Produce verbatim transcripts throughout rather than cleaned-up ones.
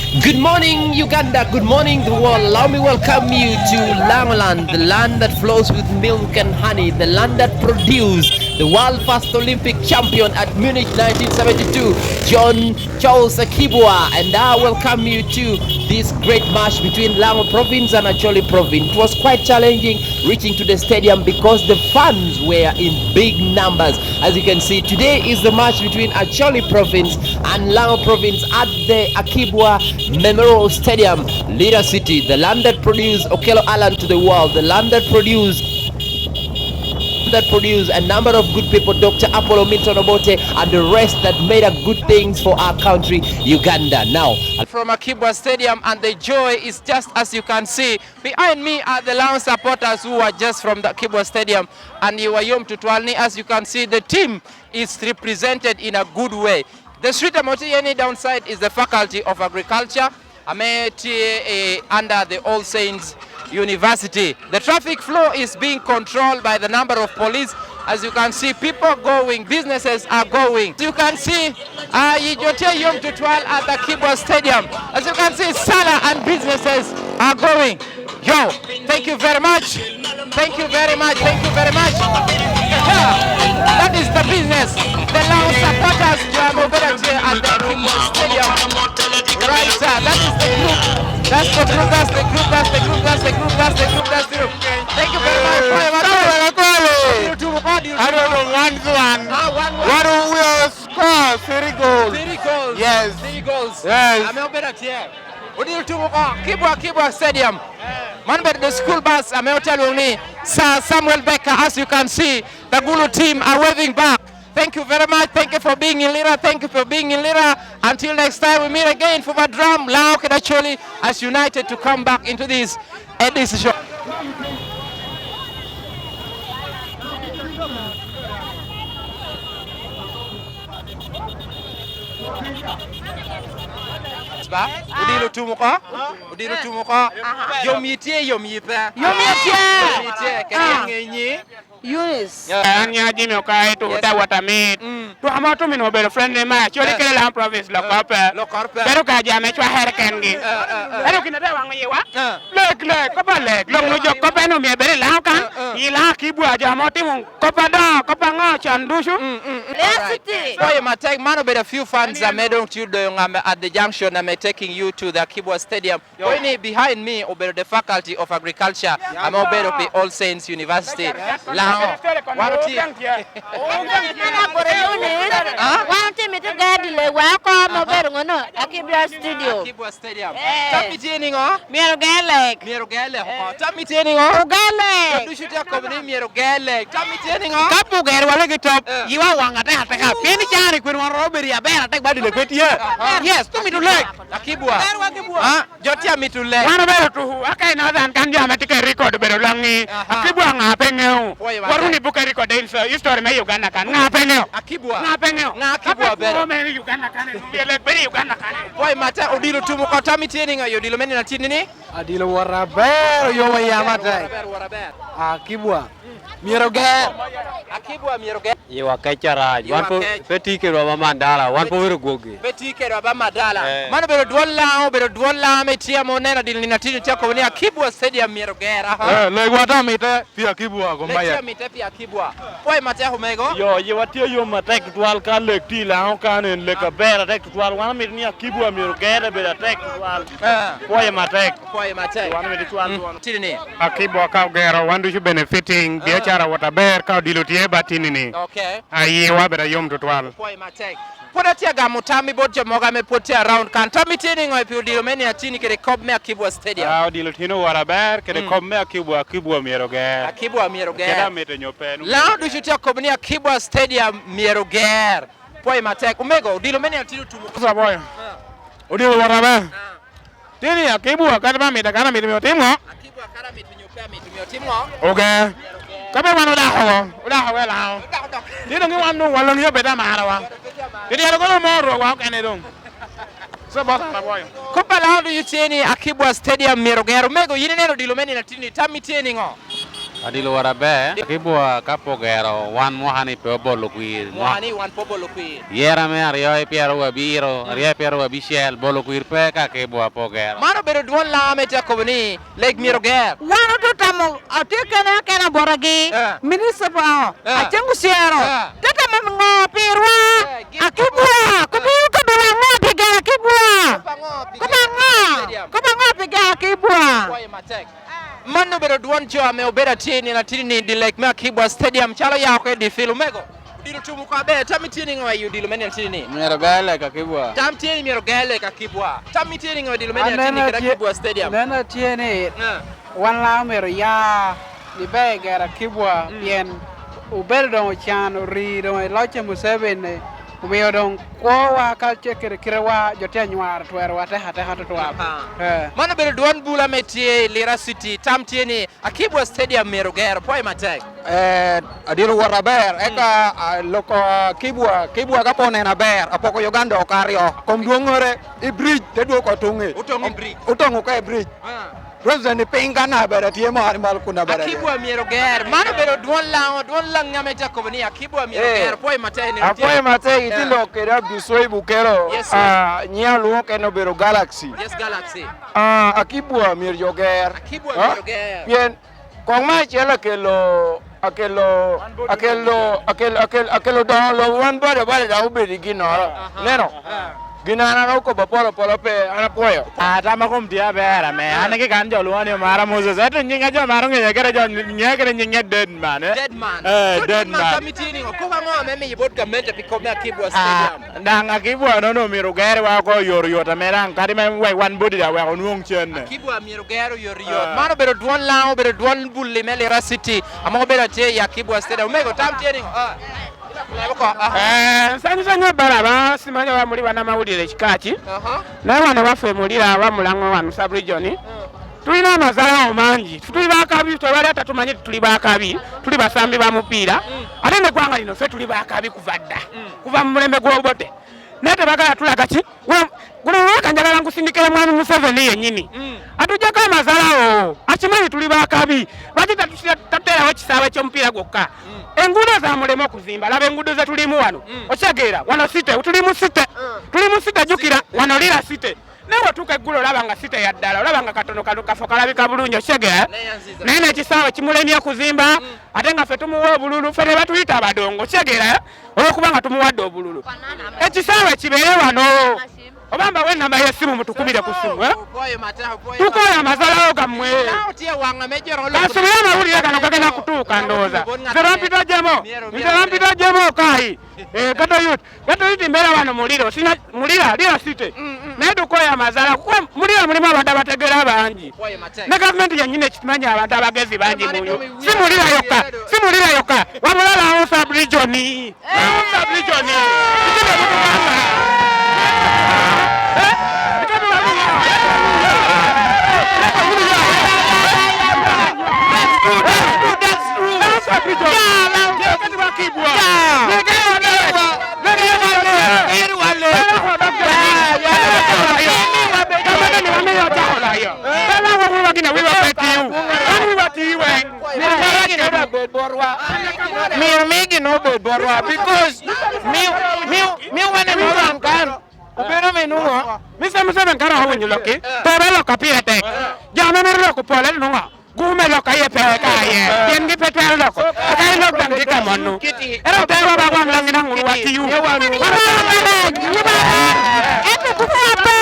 Good morning, Uganda. Good morning, the world. Allow me welcome you to Langoland, the land that flows with milk and honey, the land that produced the world first Olympic champion at Munich nineteen seventy-two, John Charles Akii-Bua. And I welcome you to this great match between Lango Province and Acholi Province. It was quite challenging reaching to the stadium because the fans were in big numbers. As you can see, today is the match between Acholi Province and Lango Province at the Akii-Bua Memorial Stadium, Lira City, the land that produced Okello Allan to the world, the land that produced that produced a number of good people, Doctor Apollo Milton Obote, and the rest that made a good things for our country, Uganda. Now, from Akii-Bua Stadium, and the joy is just as you can see. Behind me are the Lango supporters who are just from the Akii-Bua Stadium, and you are Yom Tutwal ni, as you can see, the team is represented in a good way. The street ame otye iye ni downside is the Faculty of Agriculture, ame tye, eh, under the All Saints University. The traffic flow is being controlled by the number of police. As you can see, people are going, businesses are going. As you can see, uh, yi jo tye yom tutwal at the Akii-Bua Stadium. As you can see, sala and businesses are going. Yo, thank you very much. Thank you very much. Thank you very much. Yeah, that is the business. The Lango supporters, you are over there at the Akii-Bua Stadium. Right, sir. That is the group. That's the group. That's the group. That's the group. That's the group. That's the group. That's the group. Thank you very much. Bye, bye, bye. Odilo tumo ko, odilo tumo ko. One one. Ah, one one. What do we score? Three goals. Three goals. Yes. Three goals. Yes. Ame obedo atye. Odilo tumo ko. Akii-Bua, Akii-Bua Stadium. Man obedo the school bus ame otye alwong ni Sir Samuel Baker. As you can see, the Gulu team are waving back. Thank you very much. Thank you for being in Lira. Thank you for being in Lira. Until next time we meet again for my drum, Lango kede Acholi as united to come back into this, eh, this show. Ba, odilo tumo ko? Odilo tumo ko? Yom yitye, yom yipe? Yom yitye. Yom yitye. Kede ŋenyi? Eunice. Yeah. An nya Jimmy Okayi, tuko te wot amit. Mm. Tuko amo tumin obedo friendly match. Codi kede Lango Province lok kop pe. Lok kop pe. Bedo ka jam me cwakere kengi. Eh, eh, eh. Ento gin ate waŋo yiwa. Eh. Lek, lek, kop a lek. Lok no jo kop en omyero bed i Lango kan. Eh, eh. I Lango Akii-Bua jo amo timo kop adoŋo, kop aŋo can ducu. Mm, mm, mm. Alright. Pwoyo matek, man obedo a few fans ame doŋ tye doyo ŋam at the junction ame taking you to the Akii-Bua Stadium. Yo. Kono ni behind me obedo the Faculty of Agriculture, ame obedo pi All Saints University. Lango. Wan otye. Wan otye mito gadi le wa oko ma obedo ŋono, Akii-Bua Studio. Akii-Bua Stadium. Eh. Tam itye niŋo? Myero oger lek. Myero oger lek oko. Tam itye niŋo? Oger lek. Jo ducu tye akobo ni myero oger lek. Tam itye niŋo? Ka pe oger wa lek i top, eh, yiwa waŋ atek ateka. Pien i can-ni kwene wan oromo bedo i aber atek ba dilo pe tye. Aha. Yes, tumito lek. Akii-Bua. Ber wa ki bwa. Ah, jo tye amito lek. Wan obedo tuku, aka i Northern kan jo ame tye ka record obedo lwang ni, aha, Akii-Bua ŋa pe ŋeo? Pwoyo matek. Waru ni buke record in so, history me Uganda kan, ŋa pe ŋeo? Akii-Bua. Ŋa pe ŋeo? Ŋa Akii-Bua bedo? Ka pe two men Uganda kan, myero lek bedo i Uganda kan. Pwoyo matek, odilo tumo ko, tam itye niŋo i odilo me nino atinni ni? Adilo wot aber, oyomo yam atek. Wot aber, wot aber. Akii-Bua. Myero oger. Akii-Bua myero oger. Yiwa kec arac. Wan pe, pe tye kedwa ba Mandala. Wan pe obedo gwogi. Pe tye kedwa ba Mandala. Eh. Man obedo dwol Lango, obedo dwol Lango ame tye ame oneno adil nino atinni tye akobo ni Akii-Bua Stadium myero oger. Aha. Eh, legwa te amite pi Akii-Bua go maya. Lek tye amite pi Akii-Bua. Pwoyo matek omego. Yo, yiwa tye yom atek tutwal ka lek tye i Lango kan en lek aber atek tutwal. Wan amito ni Akii-Bua myero oger bedo atek tutwal. Eh. Pwoyo matek. Pwoyo matek. Wan mito cwal dwon. Tini ni. Akii-Bua ka ogero, wan ducu benefiting, biacara wot aber ka odilo tye ba tini ni. Okay. Ayiwa bedo ayom tutwal. Pwoyo matek. Pwod atye agamo tammi bot jo mogo ame pwod tye around kan. Tammi tye niŋo pi odilo me nino atinni kede kop me Akii-Bua Stadium? Ah, odilo tye ni wot aber kede kop me Akii-Bua, Akii-Bua myero oger. Akii-Bua myero oger. Kede amito nyo pe, Lango ducu tye akobo ni Akii-Bua Stadium myero oger. Pwoyo matek. Omego, odilo me nino atinni otumo. Saboyo. Ah. Odilo wot aber. Ah. Tye ni Akii-Bua kadi pe amito, kadi amito myero otim ŋo? Akii-Bua kadi amito nyo pe amito myero otim ŋo? Oger. Ka pe wan odako oko, odako oko i Lango. Odako dok. Tye doŋ wan doŋ waloŋ yo bed amarawa. Tye dyere kono mo orwakwa okene doŋ. So, boss, an abwoyo. Kop a Lango ducu tye ni Akii-Bua Stadium myero oger. Omego, yin ineno odilo me nino atinni, tammi tye niŋo? Adilo wot aber, Akibwa ka pe ogero, wan mwaka-ni pe obolo kwir. Mwaka-ni wan pe obolo kwir. Yera me aryo i pyeraryo abiro, mm, aryo i pyeraryo abicel, bolo kwir pe ka Akibwa pe ogero. Man obedo dwon Laŋo ame tye akobo ni, Lake myero ger. Wan otutamo, atye kene akena botagi, eh, municipal, eh, Aceng Ocero. Eh. Te tamo ŋo pirwa? Eh, gin Akibwa, eh, kop aŋo pi gero Akibwa? Kop aŋo pi gero Akibwa? Kop aŋo pi gero Akibwa? Kwayo matek. Man obedo dwon jo ame obedo atye i nino atidi ni, di lek me Akibwa Stadium calo ya oko i Difil. Omego, odilo tum oko aber. Tam itye niŋo i odilo me nino atidi ni? Myero ger lek Akibwa. Tam tye ni myero ger lek Akibwa. Tam itye niŋo i odilo me nino atidi ni kede Akibwa Stadium? Neno atye ni, eh, wan Laŋo myero ya ni ber gero Akibwa, mm, pien obedo doŋ ocan, ori doŋ i loc a Museveni, omio doŋ kwowa ka tye kede kitewa, jo tye anywaro twerowa atek ateka tutwal. Aha. Eh. Man obedo dwon bul ame tye i Lira City. Tam tye ni Akibwa Stadium myero gero. Pwoyo matek. Eh, adilo wot aber, mm, eka, ah, loko, ah, Akibwa, Akibwa ka pe oneno aber, apoko Uganda oko aryo. Kom dwoŋŋere i bridge, te dwoko otuŋ i. Otuŋ i bridge. Otuŋ oko i bridge. Ah. President piny kan abeda tye moro malo kun abeda. Akibwa myero ger. Man obedo dwon Laŋo, dwon Laŋo ame tye akobo ni Akibwa myero, eh, ger. Apwoyo matek ni apwoyo matek, itye, eh, lok kede Abdu Swaibu Kelo. Yes, sir. Ah, nyiŋ alwoŋo kene obedo Galaxy. Yes, Galaxy. Ah, Akibwa myero jo ger. Akibwa, ah, myero ger. Pien kong me acel akelo, akelo, akelo, akelo, akelo, akelo doŋo lobo wan boda boda dok obedo i ginnoro. Aha. Neno? Aha. Gin an, an okobo apol apol pe, an apwoyo. Ah, tam a kom tye aber ame. Ah. An ki kan jo lwongo ni Omara Moses. Ento nyinga jo maro ŋeya kede jo ŋeya kede nyinge Deadman, eh? Deadman. Eh, so, Deadman, Deadman. Tam itye niŋo? Kop aŋo ame miyo bot gamente pi kop me Akibwa, ah, Stadium? Daŋ Akibwa nono myero ogerwa oko oyotoyot ame daŋ kadi me wek wan bodi daŋ wek onwoŋ cenne. Akibwa myero ger oyotoyot. Ah. Man obedo dwon Laŋo, obedo dwon bul-li me Lira City, ame obedo atye i Akibwa Stadium. Omego, tam tye niŋo? Ah. Leb oko. Aha. Eh, sanyu sanyu Abaraba, simanyo wa muli wana ma wudire chikachi. Aha. Na wana wafe mulira wa Mulaŋo wan sub region ni. Mm. Tulina amazala awo mangi. Tuli bakabi, tewali ata tumanyi tuli bakabi, tuli basambi ba mupira. Mm. Ate ne gwanga lino fe tuli bakabi kuva dda. Mm. Kuva mu mulembe gw'Obote. Naye tebagala tulaga ki? Guno, guno waka njagala nkusindikira mwami Museveni yennyini. Mm. Atujjako amazala awo. Akimanyi tuli bakabi. Lwaki tatu-, taterawo ekisaawe ky'omupiira gwokka? Mm. Enguudo za mulema okuzimba. Laba enguudo ze tulimu wano. Mm. Okitegeera? Wano city. Tulimu city. Mm. Tulimu city, jjukira. City. Wano Lira city. Naye watuuka eggulo, olaba nga city ya ddala, olaba nga katono kano kafo kalabika bulungi, okitegeera? Naye ekisaawe kimulemye okuzimba, mm, ate nga ffe tumuwa obululu, ffe ne batuyita abadongo, okitegeera? Olwokuba nga tumuwadde obululu. Ekisaawe kibeere wano. Oba mbawe enamba y'essimu mutukumire ku ssimu, eh? Tukoyo amazalawo gammwe. Kasubire amawulire gano gagenda kutuuka, ndowooza. Nze bampita Jemo. Nze bampita Jemo, kayi. Eh, Kato Youth. Gato Youth mbeera wano Muliro. Sina, Mulira, Lira City. Mm, mm. Naye tukoyo amazala. Kuba Mulira mulimu abantu abategeera bangi. Ne gavumenti yennyini ekimanyi abantu abagezi bangi muyo. Si Mulira yokka. Si Mulira yokka. Wabula Laŋo sub region. Laŋo sub region. That's true, that's true, that's true. Laŋo sub region. Yeah, Laŋo. Yeah. Myero migi no obed botwa. Myero migi no obed botwa because miyo, miyo, miyo wan i Northern kan obedo me nwoŋo. Mister Museveni ka dok owinyo lokki, pe be lokka pire tek. Jo ame mito loko pole nwoŋo gume lok aye pe ka aye. Pien gi pe twero loko. Aka i lok daŋ tye ka monnu. Ero pe wa ba wan daŋ i daŋ wunu watiyu. Wan daŋ i daŋ. Ento kuku ape.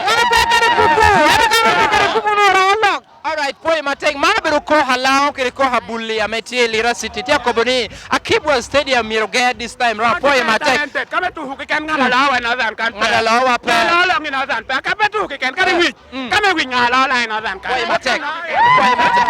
Wan pe kare kuku. Ento ka wan pe kare kuku no oro lok. Alright, pwoyo matek. Man obedo kok a Laŋo kede kok a Bulli ame tye i Lira City. Tye akobo ni Akibwa Stadium myero ger this time round. Pwoyo matek. Ka me tuku keken ŋat a Laŋo wa i Northern kan pe. Ŋat a Laŋo wa pe. Ŋat a Laŋo Laŋo i Northern pe. Ka me tuku keken, kadi wic. Mm. Ka me wic ŋa a Laŋo Laŋo i Northern kan. Pwoyo matek. Pwoyo matek.